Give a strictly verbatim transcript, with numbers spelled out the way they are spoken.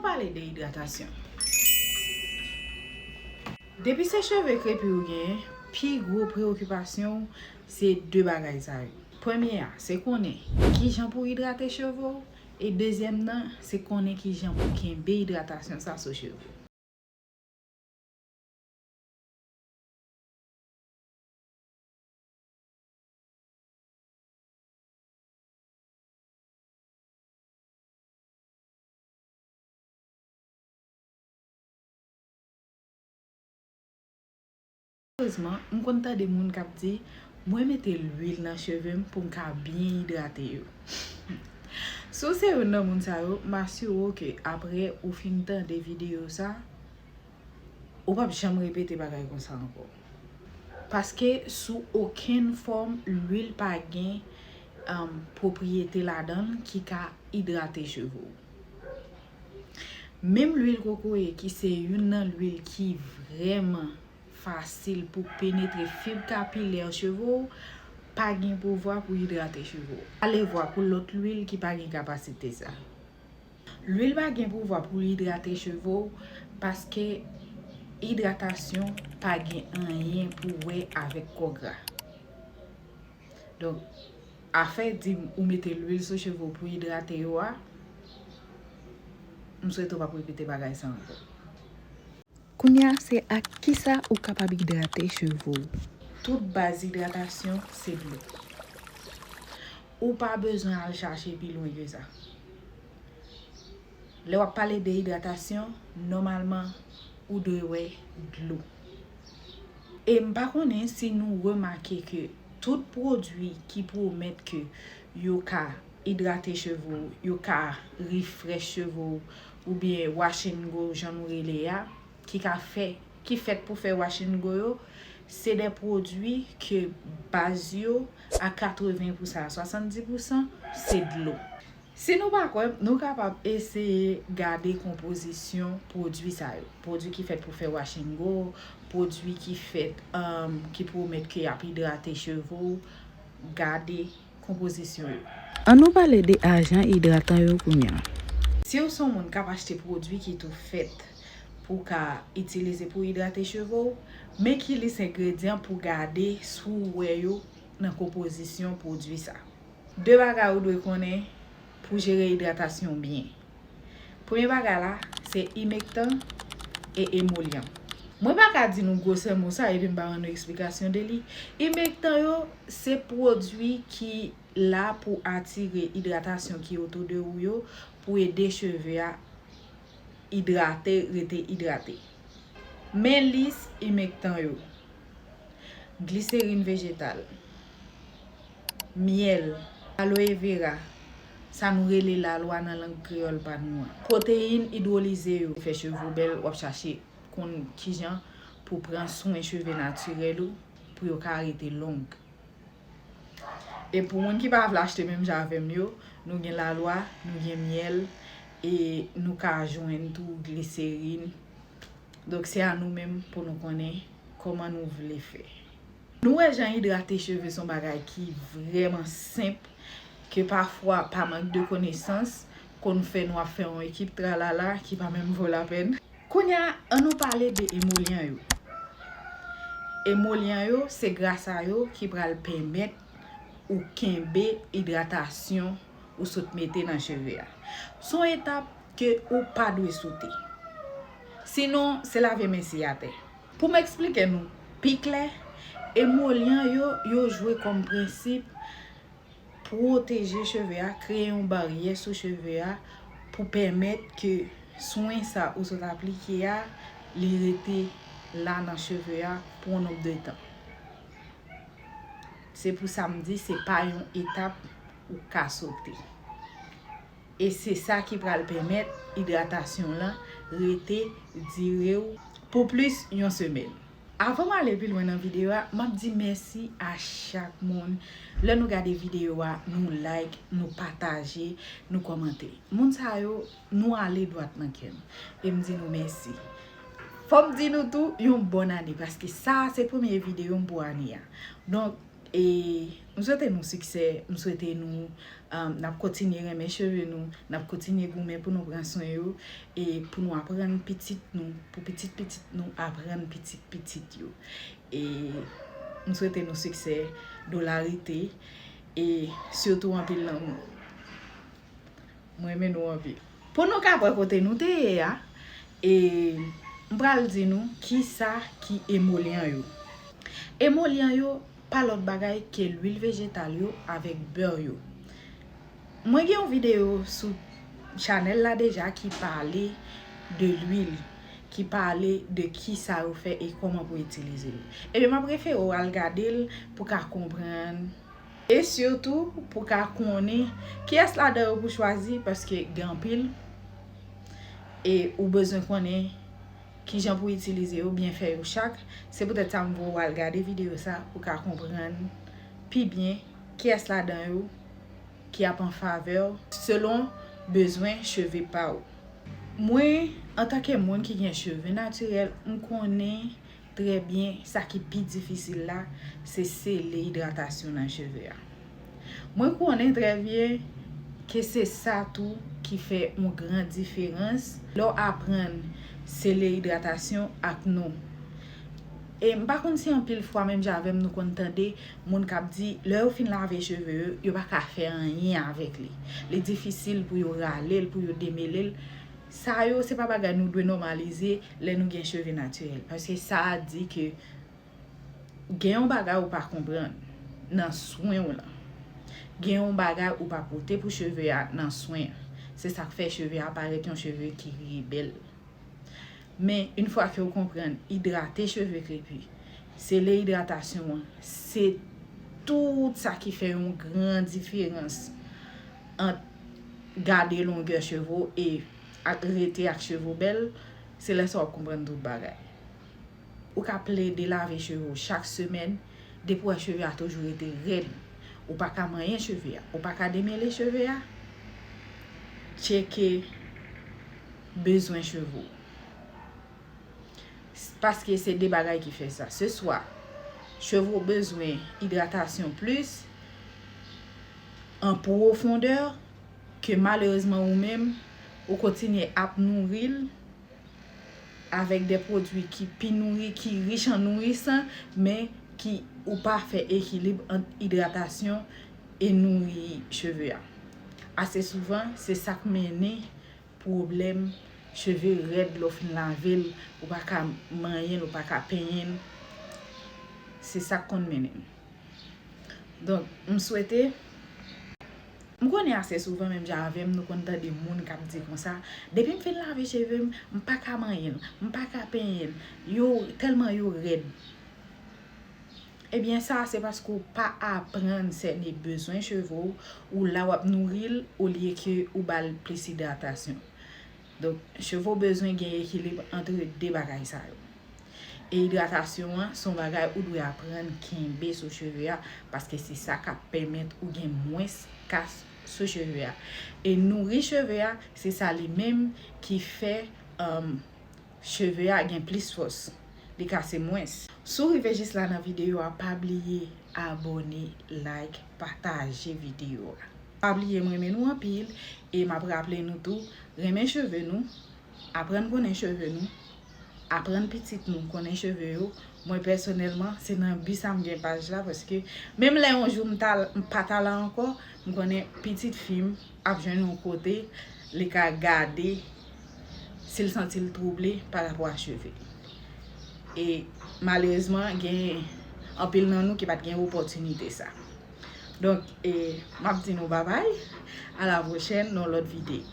Pale de idratasyon. Depi se cheve krepi ou genyen, pi gwo preyokipasyon w se de bagay sa yo. Premye a, se konnen kijan pou w idrate cheve w, e dezyèm nan, se konnen kijan pou w kenbe idratasyon sa sou cheve w. Malèrezman, m konn tande moun k ap di, "Mwen mete lwil nan cheve m pou m ka byen idrate yo." Si w se youn nan moun sa yo, m asire w ke apre ou fin tande videyo sa, ou p ap janm repete bagay konsa ankò. Paske sou okenn fòm, lwil pa gen, um, pwopriyete ladan l ki ka idrate cheve w. Menm lwil kokoye, ki se youn nan lwil ki vrèman fasil pou penetre fib kapilè cheve w, pa gen pouvwa pou idrate cheve w. Alevwa pou lòt lwil ki pa gen kapasite sa. Lwil pa gen pouvwa pou l idrate cheve w, paske idratasyon pa gen anyen pou wè avèk kò gra. Donk, afè di m ou mete lwil sou cheve w pou idrate yo a, m swete w p ap repete bagay sa ankò. Kounye a, se ak kisa ou kapab idrate cheve w. Tout baz idratasyon se dlo. Ou pa bezwen al chache pi lwen ke sa. Lè w ap pale de idratasyon, nòmalman, ou dwe wè dlo. E m pa konnen si nou remake ke tout pwodui ki pwomèt ke yo ka idrate cheve w, yo ka refresh cheve w, oubyen wash and go, jan nou rele a, ki ka fè, ki fèt pou fè wash and go yo, se de pwodui ke baz yo a katreven pou sa a swasanndis pou san se dlo. Si nou pa kwè m, nou kapab eseye gade konpozisyon pwodui sa yo. Pwodui ki fèt pou fè wash and go, pwodui ki fèt, um, ki pwomèt ke y ap idrate cheve w, gade konpozisyon yo. An nou pale de ajan idratan yo kounye a. Si w se yon moun k ap achte pwodui ki tou fèt pou w ka itilize pou idrate cheve w, men ki lis engredyan pou gade si w wè yo nan konpozisyon pwodui sa. De bagay ou dwe konnen pou jere idratasyon w byen. Premye bagay la, se imektan e emolyan. Mwen pa ka di nou gwosè mo sa epi m pa ban nou eksplikasyon de li. Imektan yo, se pwodui ki la pou atire idratasyon ki otou de ou yo, pou ede cheve a idrate, rete idrate. Men lis imektan yo. Gliserin vejetal, myèl, aloe vera, sa nou rele lalwa nan lang kreyòl pa nou an. Pwoteyin idwolize yo fè cheve w bèl, w ap chache konn kijan pou pran swen cheve natirèl ou pou yo ka rete long. E pou moun ki pa vle achte menm jan avè m yo, nou gen lalwa, nou gen myèl, e nou ka jwenn tou gliserin. Donk, se a nou menm pou nou konnen kòman nou vle fè. Nou wè jan idrate cheve se yon bagay ki vrèman senp, ke pafwa, pa mank de konesans, konn fè nou ap fè yon ekip tralala ki pa menm vo lapèn. Kounye a, an nou pale de emolyan yo. Emolyan yo, se gras a yo ki pral pèmèt ou kenbe idratasyon ou sot mete nan cheve a. Se yon etap ke ou pa dwe sote. Sinon, se lave men se atè. Pou m eksplike nou pi klè, emolyan yo, yo jwe kòm prensip pwoteje cheve a, kreye yon baryè sou cheve a pou pèmèt ke swen sa ou sot aplike a, li rete la nan cheve a pou yon nonb de tan. Se pou sa m di se pa yon etap ou ka sote. E se sa ki pral pèmèt idratasyon lan rete dire w pou plis yon semèn. Avan m ale pi lwen nan videyo a, m ap di mèsi a chak moun. Lè nou gade videyo a, nou like, nou pataje, nou kòmante. Moun sa yo, nou ale dwat nan kè m. E m di nou mèsi. Fò m di nou tou, yon bòn ane, paske sa a se premye videyo m pou ane a. Donk, e M swete nou siksè, m swete nou, um, n ap kontinye renmen cheve nou, n ap kontinye goumen pou nou pran swen yo, e pou nou aprann pitit nou, pou pitit pitit nou aprann pitit pitit yo. E m swete nou siksè, dolarite, e sitou anpil lanmou. Mwen renmen nou anpil. Pou nou ka wè kote nou te ye a, e m pral di nou kisa ki emolyan yo. Emolyan yo pa lòt bagay ke lwil vejetal yo avèk bè yo. Mwen gen yon videyo sou chanèl la deja ki pale de lwil, ki pale de kisa yo fè e kòman pou itilize yo. Ebyen, m ap refere w al gade l pou ka konprann. E sitou, pou ka konnen kiyès ladan yo pou chwazi, paske gen anpil, e ou bezwen konnen kijan pou itilize yo, byen fè yo chak. Se poutèt sa m voye w al gade videyo sa pou ka konprann pi byen kiyès ladan yo ki ap an favè w selon bezwen cheve pa w. Mwen, antanke moun ki gen cheve natirèl, m konnen trè byen sa ki pi difisil la, se sele idratasyon nan cheve a. Mwen konnen trè byen ke se sa tou ki fè yon gran diferans lè w aprann sele idratasyon ak non. E m pa konn si anpil fwa, menm jan avè m, nou konn tande moun k ap di, lè yo fin lave cheve yo, yo pa ka fè anyen avèk li. Li difisil pou yo rale l, pou yo demele l. Sa yo, se pa bagay nou dwe nòmalize lè nou gen cheve natirèl. Paske sa a di ke gen yon bagay ou pa konprann nan swen w lan. Gen yon bagay ou pa pote pou cheve a nan swen an. Se sa k fè cheve a parèt yon cheve ki rebèl. Men, yon fwa ke w konprann, idrate cheve krepi, sele idratasyon an, se tout sa ki fè yon gran diferans ant gade longè cheve w e ak rete ak cheve w bèl, se lè sa w ap konprann tout bagay. Ou ka plede lave cheve w chak semèn, depi w wè cheve a toujou rete rèd, ou pa ka manyen cheve a, ou pa ka demele cheve a, tcheke bezwen cheve w. Paske se de bagay ki fè sa. Se swa cheve w bezwen idratasyon plis an pwofondè, ke malerezman ou menm, ou kontinye ap nouri l avèk de pwodui ki pi nouri, ki rich an nourisan, men ki ou pa fè ekilib ant idratasyon e nouri cheve a. Ase souvan, se sa k mennen pwoblèm cheve rèd lè w fin lave l, ou pa ka manyen l, ou pa ka penyen l. Se sa k konn mennen l. Donk, m swete, m konnen ase souvan, menm jan avè m, nou konn tande moun k ap di konsa, depi m fin lave cheve m, m pa ka manyen l, m pa ka penyen l, yo, tèlman yo rèd. Ebyen, sa a se paske w pa aprann sène bezwen cheve w, ou la w ap nouri l, olye ke ou ba l plis idratasyon. Donk, cheve w bezwen gen ekilib ant de bagay sa yo. E idratasyon an, se yon bagay ou dwe aprann kenbe sou cheve a, paske se sa k ap pèmèt ou gen mwens kas sou cheve a. E nouri cheve a, se sa li menm ki fè, um, cheve a gen plis fòs, li kase mwens. Si w rive jis la nan videyo a, pa bliye abòne, like, pataje videyo a. Pa bliye m renmen nou anpil, e m ap raple nou tou, renmen cheve nou, aprann konnen cheve nou, aprann pitit nou konnen cheve yo. Mwen pèsonèlman, se nan bi sa m gen paj la, paske menm lè yon jou m ta, m pa ta la ankò, m konnen pitit fi m ap jwenn yon kote li ka gade si l santi l twouble pa rapò a cheve l. E malerezman, gen anpil nan nou ki pa t gen opòtinite sa. Donk, e, m ap di nou babay, a la pwochèn nan lòt videyo.